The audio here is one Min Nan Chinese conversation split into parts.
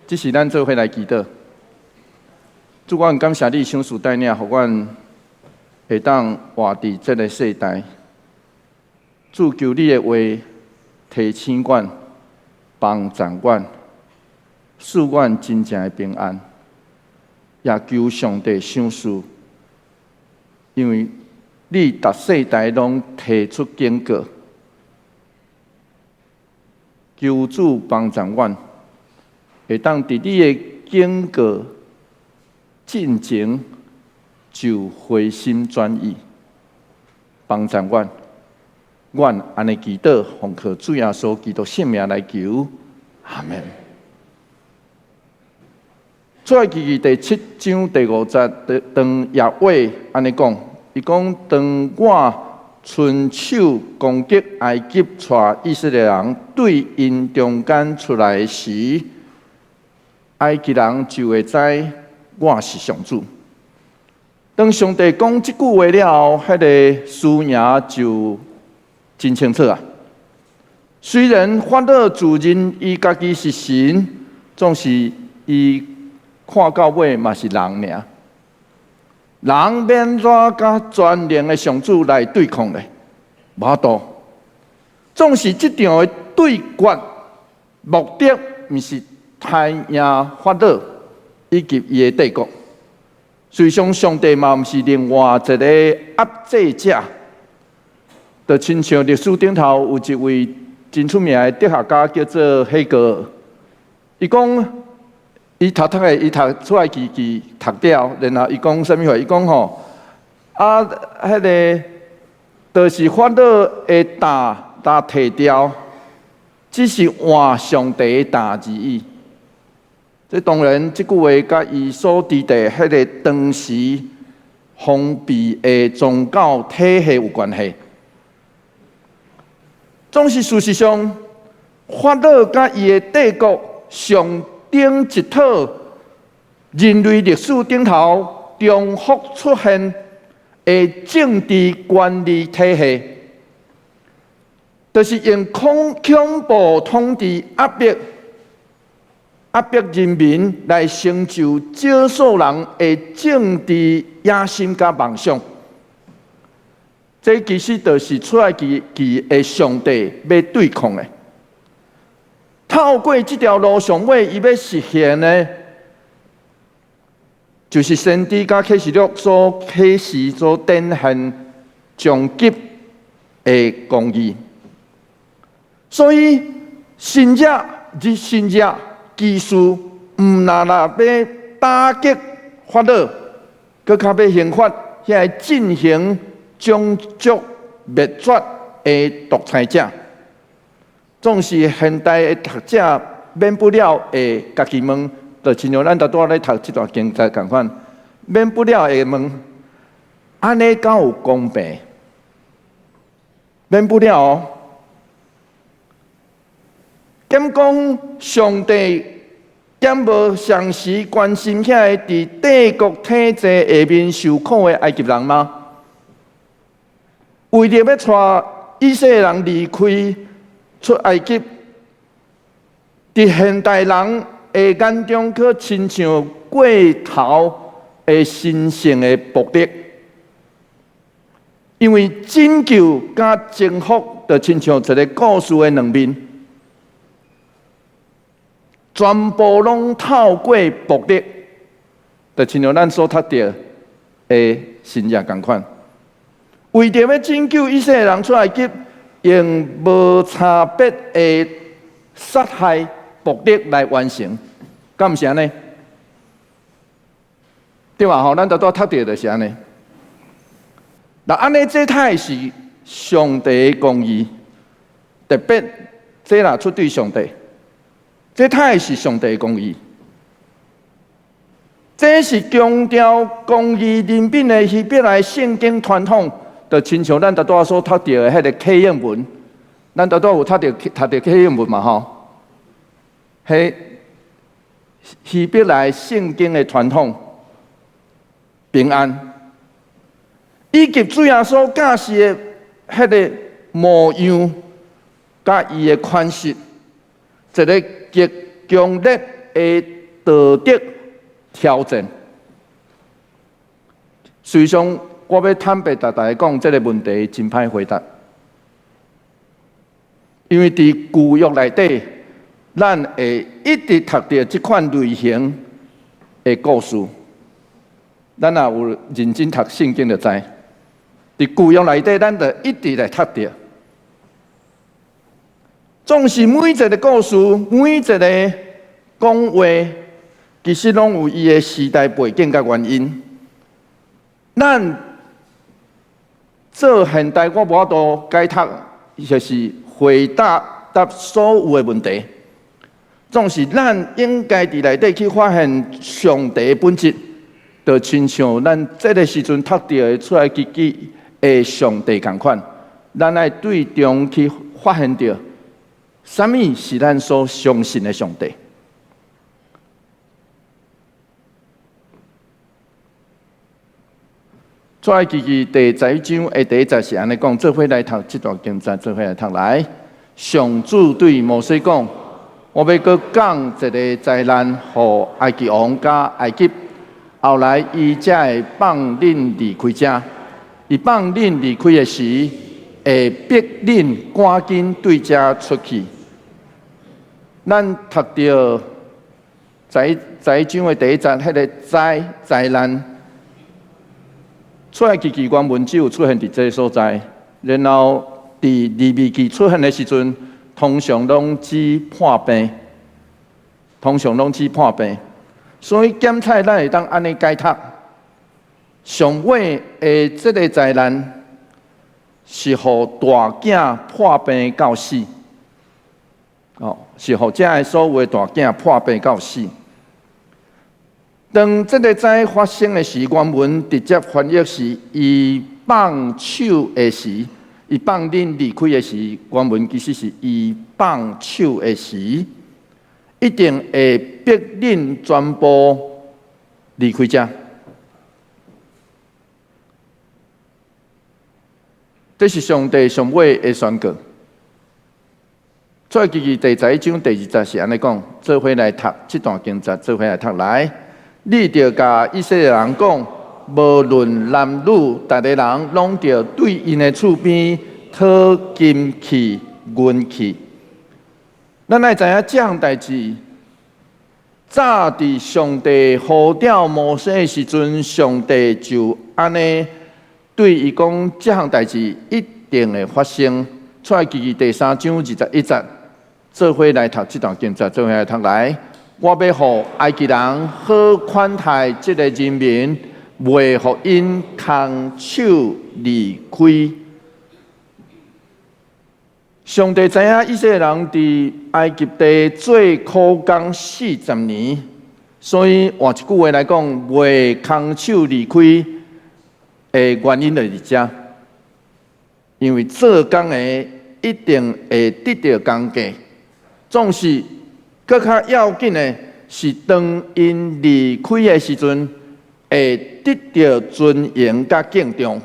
這時咱做伙來祈禱。主，阮感謝你賞賜帶領，予阮會當活佇這个世代。主，求你的話提醒阮、幫助阮、賜阮真正的平安。也求上帝賞賜，因為你逐世代攏提出警告，求主幫助阮，會當佇你的警告進前就回心轉意，幫助阮。阮按呢祈禱，奉靠主耶穌基督聖名來求，阿門。出埃及記第七章第五節，當耶和華按呢講，伊講當我伸手攻擊埃及，帶以色列人對𪜶中間出來時，埃及人就會知我是上主。當上帝講這句話了後，彼个輸贏就真清楚啊。雖然法老自認伊家己是神，總是伊看到尾嘛是人爾。人欲按怎佮全能的上主來對抗咧？無法度。總是這場的對決目的，毋是刣贏法老以及伊的帝國。事實上，上帝嘛毋是另外一个壓制者。就親像歷史頂頭有一位真出名的哲學家叫做黑格爾，伊講伊讀讀的，伊讀出埃及記讀了，然後伊講啥物話？伊講吼啊，彼个就是法老的擔擔提掉，只是換上帝的擔而已。這當然，這句話佮伊所佇的彼个當時封閉的宗教體系有關係。總是事實上，法老佮伊的帝國上頂一套人類歷史頂頭重複出現的政治權力體系，就是用恐怖統治壓迫壓迫人民來成就少數人的政治野心佮夢想。這其實就是出埃及記的上帝欲對抗的。透過這條路上尾，伊欲實現的，就是先知佮啟示錄所啟示、所展現終極的公義。所以，新約日新約技術毋但若欲打擊法老，閣較欲刑罰遐个進行種族滅絕的獨裁者。總是現代的讀者免不了會家己問，就親像咱拄仔咧讀這段經節仝款，免不了會問：按呢敢有公平？免不了哦。敢講上帝敢無同時關心遐个佇帝國體制下面受苦的埃及人嗎？為著欲帶以色列人離開出埃及，佇現代人的眼中，閣親像過頭的神聖的暴力，因為拯救佮征服，就親像一個故事的兩面，全部攏透過暴力，就親像咱所讀著的新約仝款。為著欲拯救以色列人出埃及，用無差別的殺害暴力來完成，敢毋是按呢？對吧？吼，咱拄拄讀著就是按呢。那按呢，這太是上帝的公義，特別這若出對上帝，這太是上帝的公義。這是強調公義憐憫的希伯來聖經傳統。就親像咱拄仔所讀著的彼个契約文，咱拄仔有讀著契約文嘛吼？彼希伯來聖經的傳統，平安，以及主耶穌教示的彼个模樣，佮伊的款式，一个極強烈的道德挑戰。事實上，我欲坦白共大家講，這个問題真歹回答，因為佇舊約內底，咱會一直讀著這款類型的故事。咱若有認真讀聖經就知，佇舊約內底，咱就一直來讀著。總是每一个故事，每一个講話，其實攏有伊的時代背景佮原因。咱做現代，我無法度解讀，就是回答答所有的問題。總是咱應該佇內底去發現上帝的本質，就親像咱這个時陣讀著的出埃及記的上帝仝款，咱愛對中去發現著，啥物是咱所相信的上帝。出埃及記第十一章的第一節是按呢講，做伙來讀這段經節，做伙來讀來。上主對摩西講：我欲閣降一个災難，予埃及王佮埃及，後來伊才會放恁離開遮。伊放恁離開的時，會逼恁趕緊對遮出去。咱讀著十一章的第一節，彼个災災難。出埃及記原文只有出現佇這个所在，然後佇利未記出現的時陣，通常攏指破病，通常攏指破病。所以檢採咱會當按呢解讀，上尾的這个災難是予大囝破病到死，哦，是予遮的所有的大囝破病到死。當這个災發生的時，原文直接翻譯是伊放手的時，伊放恁離開的時，原文其實是伊放手的時，一定會逼恁全部離開遮。這是上帝上尾的宣告。出埃及記第十一章第二節是按呢講，做伙來讀這段經節，做伙來讀來。你著共以色列人講，無論男女，逐个人攏著對𪜶的厝邊討金器、銀器。咱愛知影這項代誌，早佇上帝呼召摩西的時陣，上帝就按呢對伊講，這項代誌一定會發生。出埃及記第三章二十一節，做伙來讀這段經節，做伙來讀來。我欲予埃及人好款待這个人民，袂予𪜶空手離開。上帝知影以色列人佇埃及地做苦工四十年，所以換一句話來講，袂空手離開的原因就是這，因為做工的一定會得著工價，總是。閣較要緊的是，當𪜶離開的時陣，會得著尊榮佮敬重。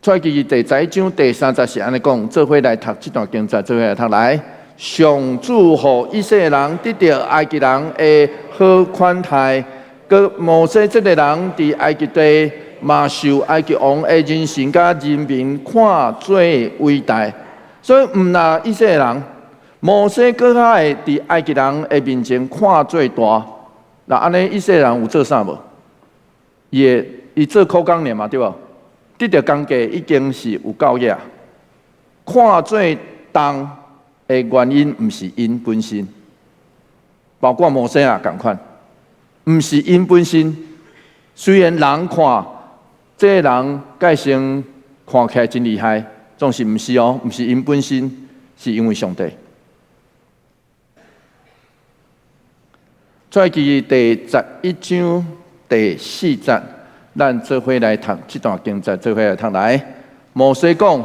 出埃及記第十一章第三節是按呢講，做伙來讀這段經節，做伙來讀來。上主予以色列人得著埃及人的好款待，閣摩西這个人佇埃及地嘛受埃及王的人神佮人民看做偉大，所以毋若以色列人。摩西閣較會佇埃及人的面前看做大，那按呢以色列人有做啥無？伊會伊做苦工爾嘛，對無？得著工價已經是有夠額。看做重的原因，毋是𪜶本身，包括摩西也仝款，毋是𪜶本身。雖然人看這个人蓋先看起來真厲害，總是毋是哦，毋是𪜶本身，是因為上帝。出埃及記第十一章第四節，咱做伙來讀這段經節，做伙來讀來。摩西講：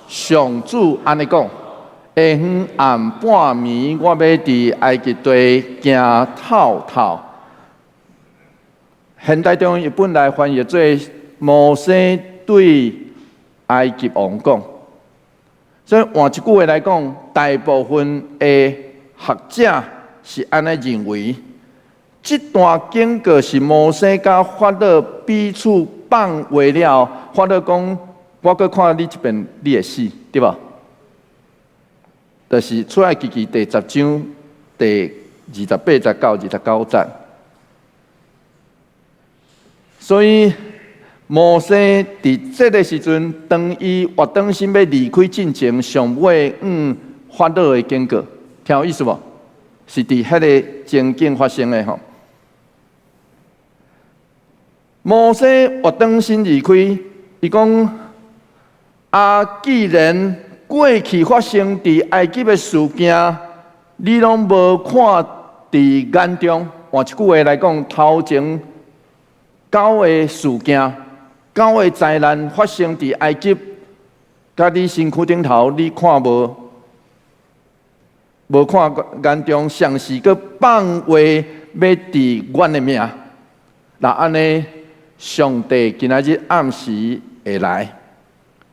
上主按呢講，下昏暗半暝，我欲佇埃及地行透透。現代中譯本來翻譯做摩西對埃及王講。所以換一句話來講，大部分的學者。是按呢認為，這段警告是摩西佮法老彼此放話了，法老講：我閣看你這遍，你會死，對無？就是出埃及記第10章第28節到29節。所以摩西佇這个時陣，當伊活轉身欲離開進前，上尾向法老的警告，聽有意思無？是佇彼个情景發生的吼。摩西活轉身離開，伊講：啊，既然過去發生佇埃及的事件，你攏無看佇眼中。換一句話來講，頭前九个事件、九个災難發生佇埃及，佮你身軀頂頭，你看無？無看眼中，上是閣放話欲治阮的命。若按呢，上帝今仔日暗時會來，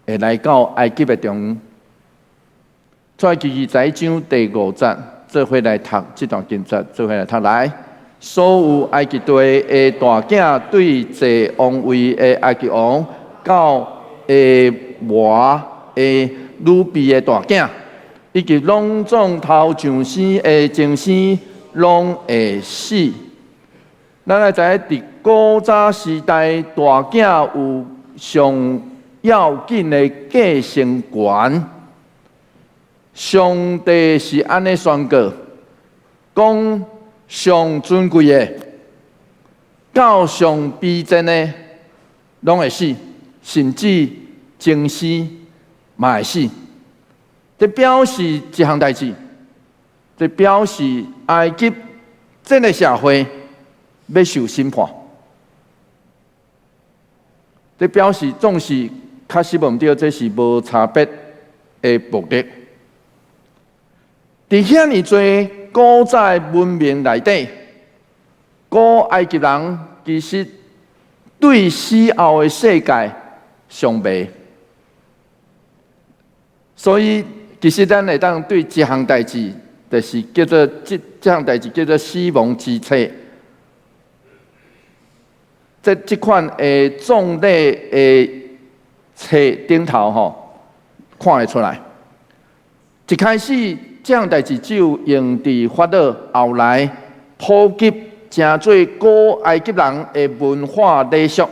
會來到埃及的中。出埃及記21章第5節，做伙來讀這段經節，做伙來讀來。所有埃及地的大囝，對坐王位的埃及王到下磨的女婢的大囝，以及攏總頭上生的精生，攏會死。咱來知影，佇古早時代，大囝有上要緊的繼承權。上帝是按呢宣告，講上尊貴的，到上卑賤的，攏會死，甚至精生嘛會死。這表示一項代誌，這表示埃及這个社會欲受審判。這表示總是確實無毋對，這是無差別的暴力。佇遐爾濟古早的文明內底，古埃及人其實對死後的世界上迷，所以其實咱會當對這項代誌，就是叫做這項代誌叫做死亡之冊。這款的葬禮的冊頂頭吼，看會出來。一開始，這項代誌只有用佇法老，後來普及成做古埃及人的文化禮俗。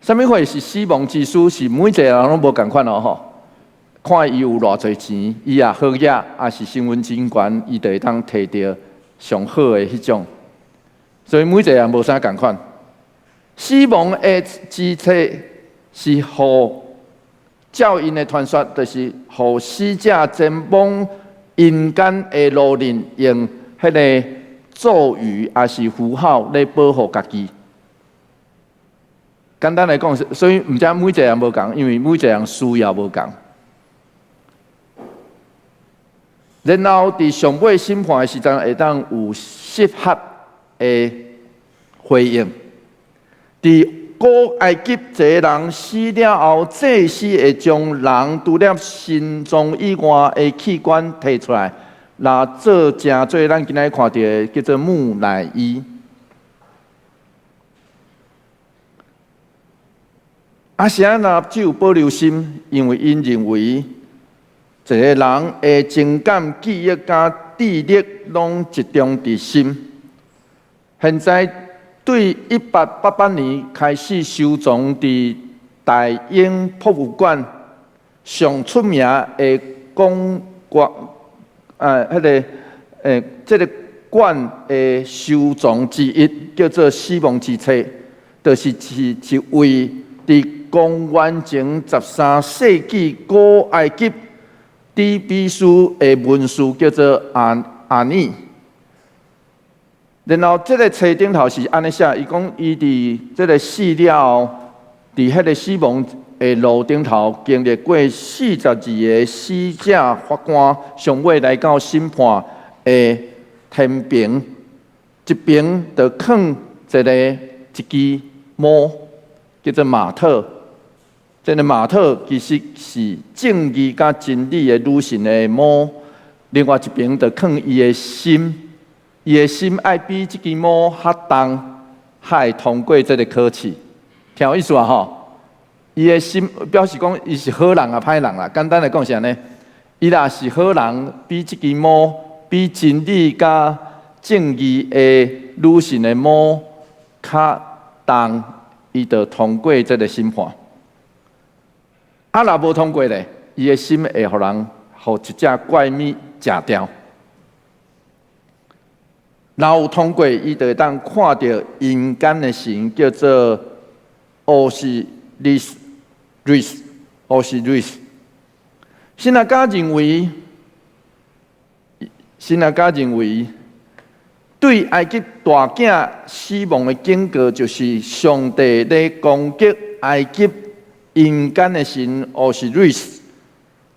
啥物貨是死亡之書？是每一个人攏無仝款哦吼。看伊有偌濟錢，伊也好額，抑是身份真懸，伊就會當提著上好的彼種。所以每一个人無啥仝款。死亡的之冊是予照𪜶的傳說，就是予死者前往陰間的路人用彼个咒語抑是符號咧保護家己。簡單來講，所以毋知每一个人無仝，因為每一个人需要無仝。然後佇上尾審判的時陣，會當有適合的回應。佇古埃及一个人死了後，祭司會將人除了心臟以外的器官提出來，來做成做咱今仔日看著的叫做木乃伊。啊，是按怎只有保留心，因為𪜶認為一個人的情感、記憶佮智力攏集中佇心。現在對1888年開始收藏佇大英博物館上出名的廣國，彼个，這个館的收藏之一，叫做死亡之冊，就是一位佇公元前13世紀古埃及底比斯的文士，叫做阿尼。然後，這个冊頂頭是按呢寫，伊講伊佇這个死了後，佇彼个死亡的路頂頭，經歷過42个死者法官，上尾來到審判的天平，一邊就囥一支魔，叫做馬特。這个馬特其實是正義佮真理的女神的魔，另外一邊就囥伊的心，伊的心愛比這支毛較重，較會通過這個考試。聽有意思啊吼？伊的心表示講，伊是好人抑歹人啦。簡單來講是按呢，伊若是好人，比這支毛，比真理佮正義的女神的毛較重，伊就通過這個審判。啊，若無通過咧，伊的心會予人予一隻怪物食掉。若有通過，伊就會當看著陰間的神，叫做奧西里斯。瑞斯，奧西瑞斯。神學家認為，對埃及大囝死亡的警告，就是上帝咧攻擊埃及陰間的神奧西瑞斯，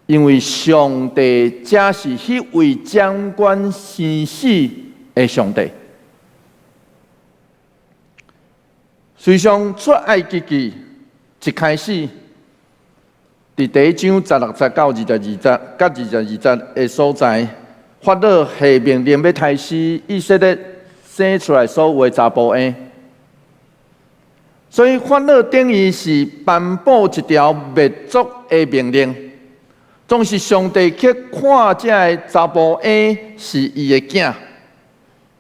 因為上帝才是彼位掌管生死的上帝。事實上，出埃及記一開始，佇第一章16節到22節，佮22節的所在，法老下命令欲刣死以色列生出來所有的查埔嬰，所以法老等於是頒布一條滅族的命令，總是上帝去看這个查埔嬰是伊的囝，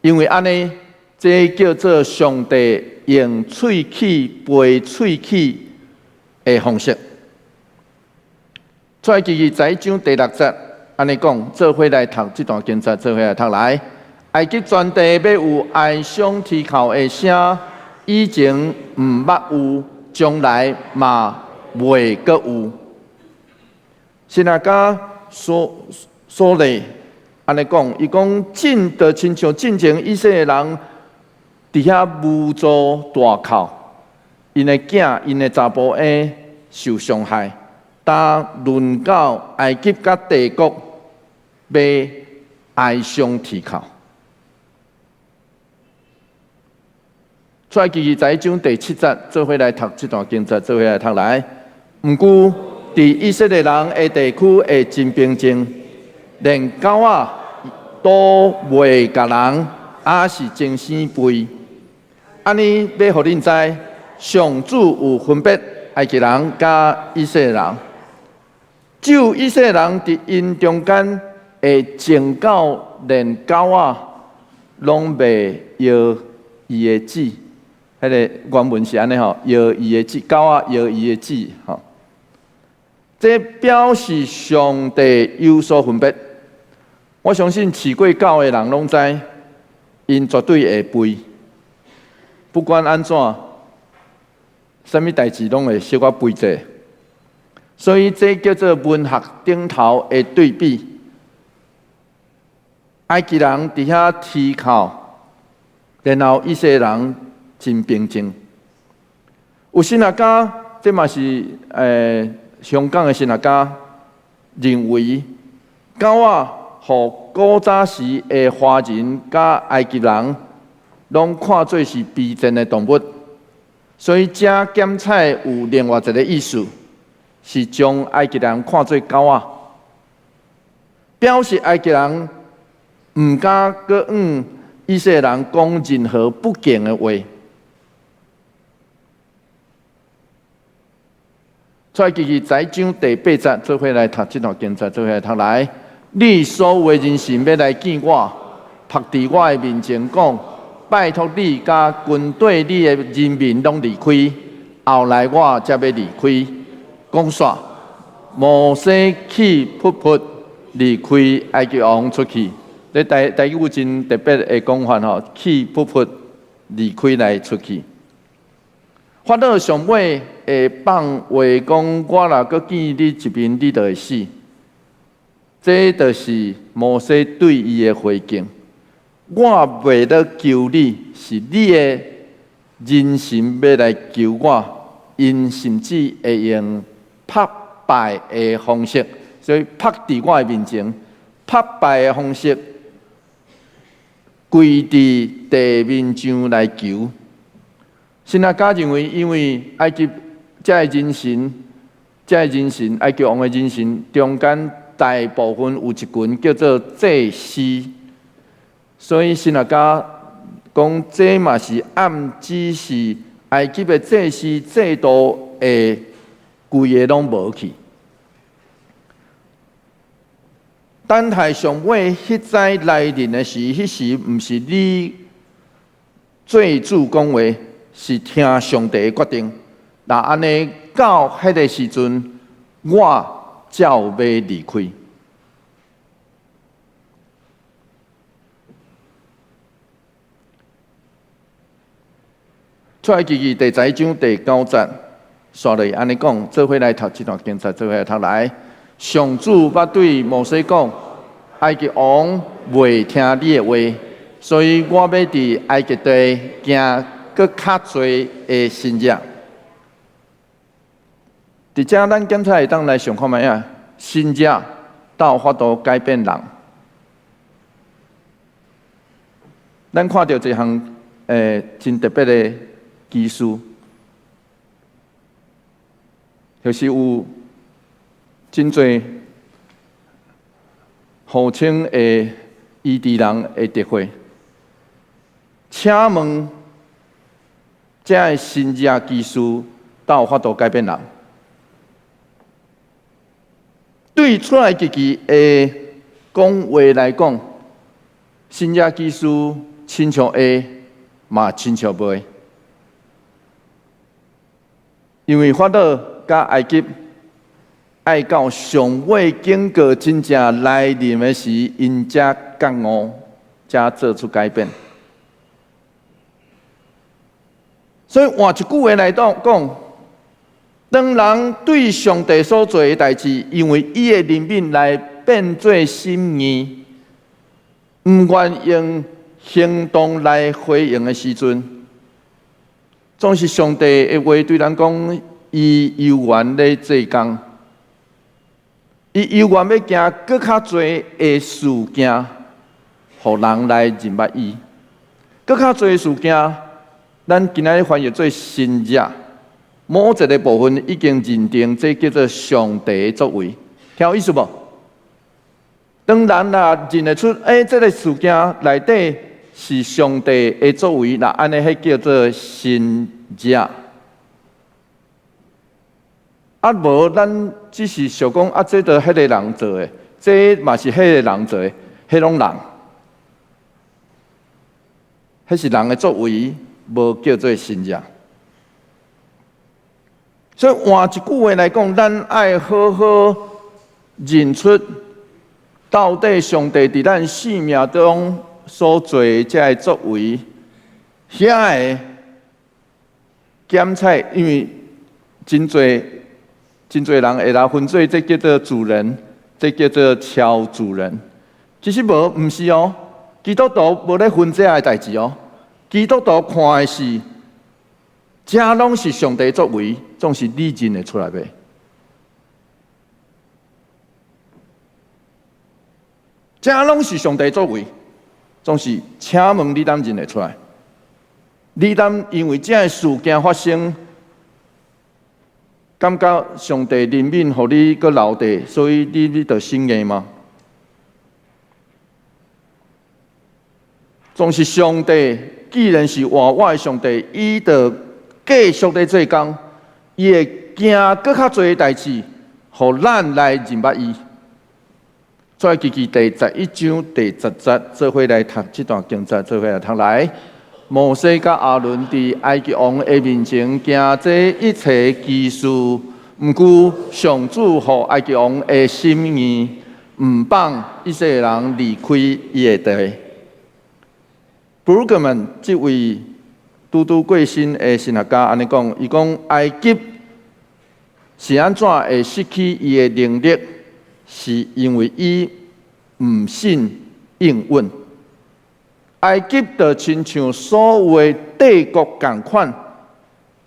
因為按呢，這叫做上帝用喙齒背喙齒的方式。出埃及記十一章第六節，按呢講，做伙來讀這段經節，做伙來讀來。埃及全地欲有哀傷啼哭的聲，以前毋捌有，將來嘛袂閣有。神學家所咧按呢講，伊講進就親像進前以色列人佇遐無助大哭，𪜶的囝、𪜶的查埔嬰受傷害。當輪到埃及佮帝國欲哀傷啼哭。出埃及記十一章第七節，做伙來讀這段經節，做伙來讀來。毋過，佇以色列人的地區會真平靜，連狗仔都袂共人，抑是爭生吠。按呢，欲予恁知，上主有分別埃及人佮以色列人。只有以色列人佇𪜶中間會靜到連狗仔攏袂搖伊的舌，彼个原文是按呢吼，搖伊的舌，狗仔搖伊的舌吼。這表示上帝有所分別。我相信飼過狗的人攏知，𪜶絕對會吠，不管按怎，啥物代誌攏會小可吠者。所以這叫做文學頂頭的對比。埃及人佇遐啼哭，然後以色列人真平靜。有神學家，這嘛是香港的神學家認為，狗仔予古早時的華人佮埃及人攏看做是卑賤的動物，所以這檢採有另外一个意思。是將埃及人看做狗仔，表示埃及人毋敢閣向以色列人講任何不敬的話。出埃及記十一章第八節，做伙來讀這段經節，做伙來讀來。你所有的人神欲來見我，伏佇我的面前講，拜託你佮軍隊你的人民攏離開，後來我才欲離開。講煞，摩西氣噗噗離開埃及王出去。這台台語有真特別的講法吼，氣噗噗離開來出去。法老上尾會放話講，我若閣見你一面，你就會死。這就是摩西對伊的回敬。我袂得求你，是你的人神欲來求我，𪜶甚至會用拍敗的方式，所以拍佇我的面前，拍敗的方式，跪佇地面上來求。神學家認為，因為埃及這个人神，這个人神，埃及王的人神中間大部分有一群叫做祭司，所以神學家講，這嘛是暗指是埃及的祭司制度會規个攏無去。等待上尾彼災來臨的時，彼時毋是你做主講話，是聽上帝的決定。若按呢到彼个時陣，我才有欲離開。出埃及記第十一章第九節，煞落按呢講，做伙來讀這段經節，做伙來讀來。上主捌對摩西講：埃及王袂聽你的話，所以我欲佇埃及地行閣較濟的神跡。佇遮咱檢查會當來想看覓仔？神跡敢有法度改變人？咱看著一項真特別的奇事，就是有真濟號稱的醫治人的特會，請問這个神跡奇事敢有法度改變人？對出埃及記的講話來講，神跡奇事親像會，嘛親像袂，因為法老佮埃及愛到上尾警告真正來臨的時，𪜶才覺悟，才做出改變。所以換一句話來講，當人對上帝所做的代誌，因為伊的憐憫來變做心意，毋願用行動來回應的時陣，總是上帝的話對咱講，伊猶原咧做工，伊猶原欲行閣較濟的事件，予人來認捌伊。閣較濟事件，咱今仔日翻譯做神跡，某一个部分已經認定這叫做上帝的作為，聽有意思無？當人若認得出，這个事件內底是上帝的作為，那按呢，彼叫做神跡。啊，無咱只是想講，啊，這都彼个人做的，這嘛是彼个人做的，彼攏人，彼是人的作為，無叫做神跡。所以換一句話來講，咱愛好好認出，到底上帝佇咱生命中所做的這个作為，遐个檢測，因為真濟真濟人會來分做，這叫做主人，這叫做超主人。其實無，毋是哦。基督徒無咧分這个代誌哦。基督徒看的是，這攏是上帝作為，總是你認會出來袂？這攏是上帝作為，總是請問你敢認會出來？你敢因為這个事件發生，感覺上帝憐憫，予你閣留地，所以你就信耶嗎？總是上帝，既然是活活的上帝，伊就繼續咧做工，伊會行閣較濟代誌，予咱來認捌伊。出埃及記第十一章第十節，做伙來讀這段經節，做伙來讀來。摩西佮亞倫佇埃及王的面前行這一切奇事，毋過上主予埃及王的心硬，毋放以色列人離開伊的地。布魯格曼這位拄拄過身的神學家按呢講，伊講埃及是按怎會失去伊的能力，是因為伊毋信應允。埃及就親像所有的帝國仝款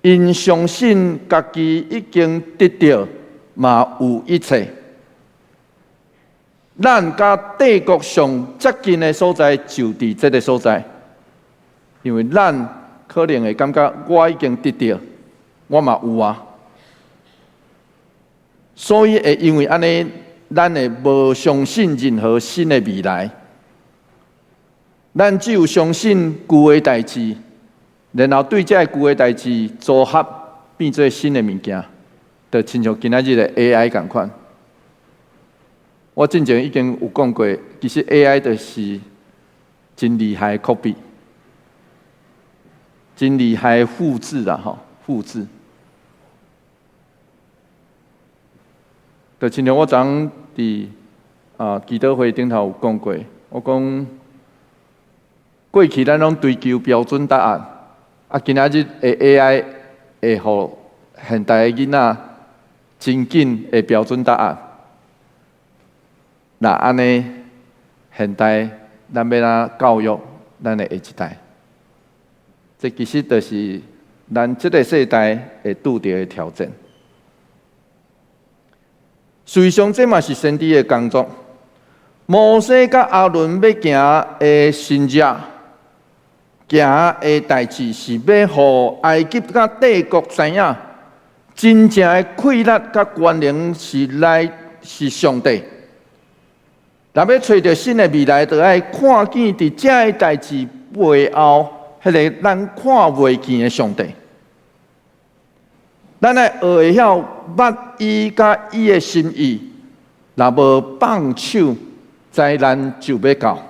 ，𪜶相信家己已經得著，嘛有一切。咱佮帝國上接近的所在就佇這个所在，因為咱可能會感覺我已經得著，我嘛有啊，所以會因為按呢，咱會無相信任何新的未來，咱只有相信舊的代誌，然後對這个舊的代誌組合變做新的物件，就親像今仔日的 AI 仝款。我進前已經有講過，其實 AI 就是真厲害的 copy，真厲害的複製啦，吼，複製。就親像我昨昏佇祈禱會頂頭有講過，我講過去咱攏追求標準答案，今仔日的 AI 會予現代的囡仔真緊的標準答案。若按呢，現代咱欲按怎教育咱的下一代？這其實就是咱這个世代會拄著的挑戰。事實上，這嘛是先知的工作。摩西佮亞倫欲行的神跡，行的代誌是欲予埃及佮帝國知影，真正的氣力佮權能是來自上帝。若欲揣著新的未來，就愛看見佇這个代誌背後，彼个咱看袂見的上帝。咱愛學會曉捌伊佮伊的心意，若無放手，災難就欲到。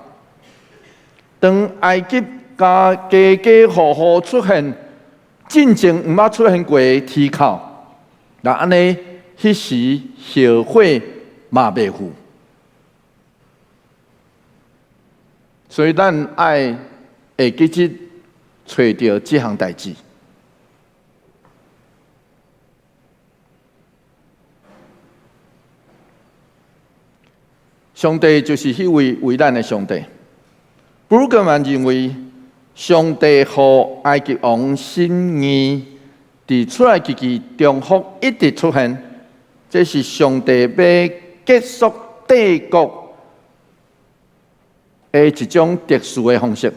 當埃及家家家戶戶出現進前毋捌出現過的啼哭，若按呢，彼時後悔嘛袂赴。所以咱愛會記得揣著這項代誌。上帝就是彼位為咱的上帝。布魯格曼認為，上帝予埃及王心硬，佇出埃及記重複一直出現，這是上帝欲結束帝國的一種特殊的方式。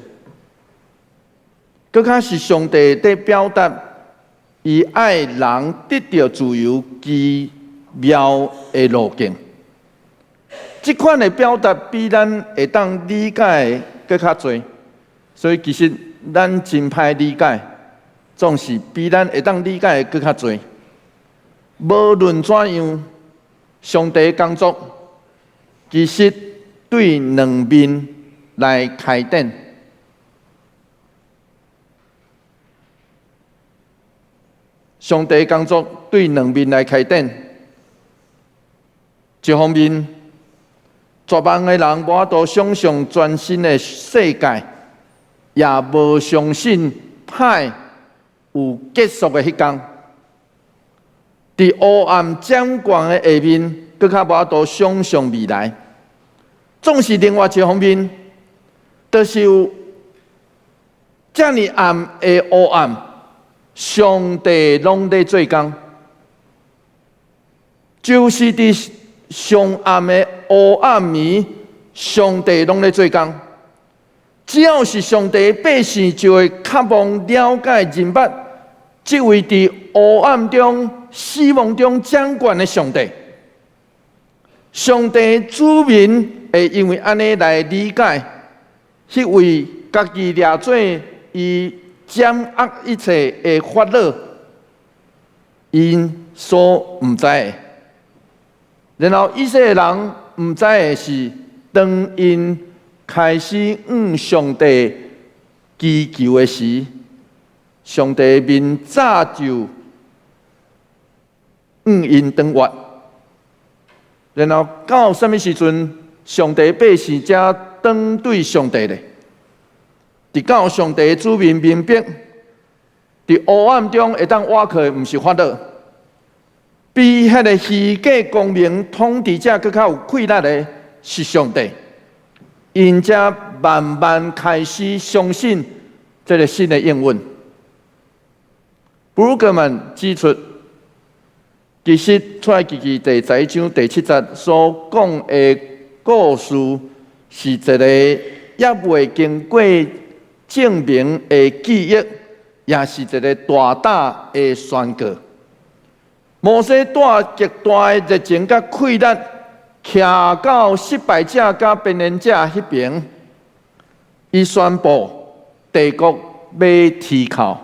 閣較是上帝佇表達伊愛人得著自由奇妙的路徑。這款的表達比咱會當理解的閣較濟，所以其實咱真歹理解，總是比咱會當理解的閣較濟。無論怎樣，上帝工作其實對兩面來開展。上帝工作對兩面來開展，一方面，絕望的人無法度想像全新的世界，也無相信歹有結束的彼工。佇黑暗掌權的下面，閣較無法度想像未來。總是另外一方面，就是有遮爾暗的黑暗，上帝攏咧做工，就是佇上暗的黑暗暝，上帝攏咧做工。只要是上帝的百姓，就會渴望了解認捌這位佇黑暗中、死亡中掌權的上帝。上帝子民會因為按呢來理解，彼位家己掠做伊掌握一切的法老，𪜶所毋知的。然後以色列人毋知的是，當𪜶開始向上帝祈求的時，上帝面早就向𪜶轉越。然後到啥物時陣，上帝百姓才轉對上帝咧？直到上帝子民明白，佇黑暗中會當倚靠的，毋是法老，比彼个虛假光明統治者閣較有氣力的是上帝。𪜶才慢慢開始相信這个新的應允。布魯格曼指出，其實出埃及記第十一章第七節所講的故事，是一个猶未經過證明的記憶，也是一个大膽的宣告。摩西帶極大的熱情佮氣力，徛到失敗者佮邊緣者彼爿，伊宣布帝國欲提靠，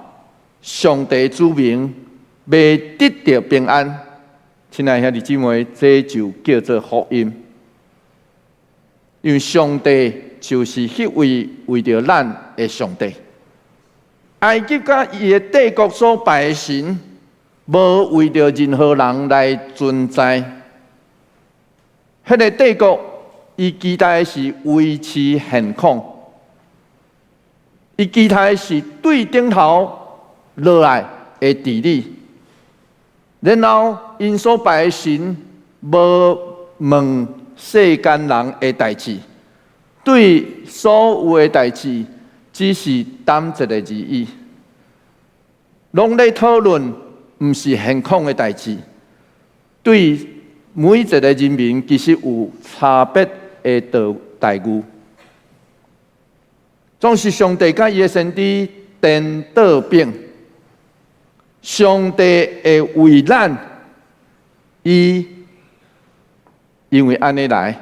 上帝子民欲得著平安。親愛兄弟姊妹，這就叫做福音。因為上帝就是彼位為著咱的上帝。埃及佮伊的帝國所拜的神，無為著任何人來存在。彼個帝國，伊期待的是維持現況，伊期待的是對頂頭落來的治理。然後，𪜶所拜的神無問世間人的代誌，對所有的代誌，只是等一下而已。攏咧討論，毋是現況的代誌，對每一個人民其實有差別的待遇。總是上帝佮伊的先知顛倒反，上帝會為咱，伊因為按呢來，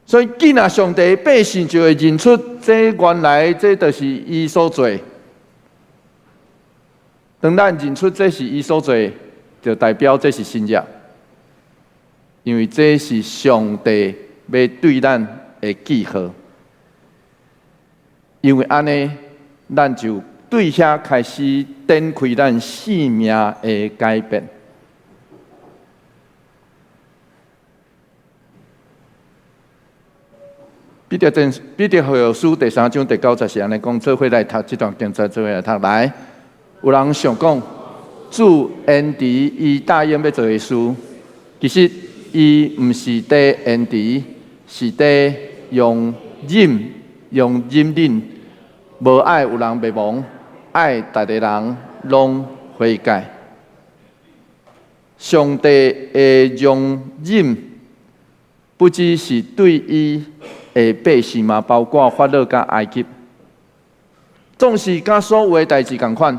所以見若上帝百姓就會認出，這原來這就是伊所做。當咱認出這是伊所做，就代表這是新約，因為這是上帝欲對咱的記號。因為按呢，咱就對遐開始展開咱生命的改變。彼得前彼得後書第三章第九節是按呢講，做伙來讀這段經節，做伙來讀來。有人想講，主延遲伊答應欲做的事，其實伊毋是佇延遲，是佇容忍、容忍忍，無愛有人滅亡，愛逐个人攏悔改。上帝的容忍，不只是對伊的百姓嘛，包括法老佮埃及，總是佮所有的代誌仝款，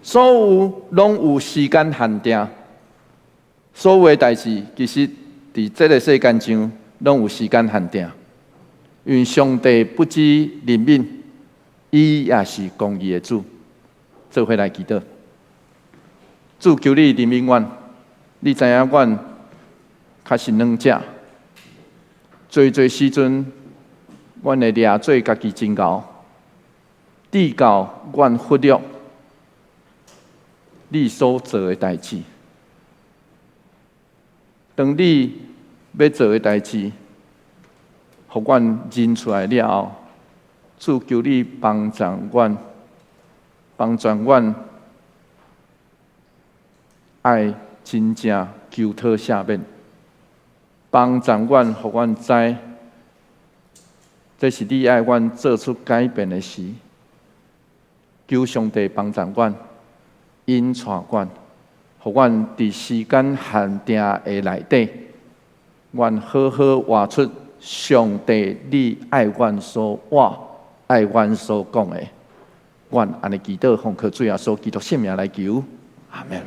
所有攏有時間限定。所有的代誌其實佇這个世間上攏有時間限定，因為上帝不只憐憫，伊也是公義的主。做伙來祈禱，主求你憐憫阮，你知影阮較是軟者。濟濟時陣，阮會掠做家己真𠢕，直到阮忽略你所做的代誌。當你欲做的代誌，予阮認出來了後，主求你幫助阮，幫助阮愛真正求討赦免。幫助阮，予阮知，這是你愛阮做出改變的時。求上帝幫助阮，引帶阮，予阮佇時間限定的內底，阮好好活出上帝你愛阮所活、愛阮所講的。阮按呢祈禱，奉靠主耶穌基督聖名來求，阿門。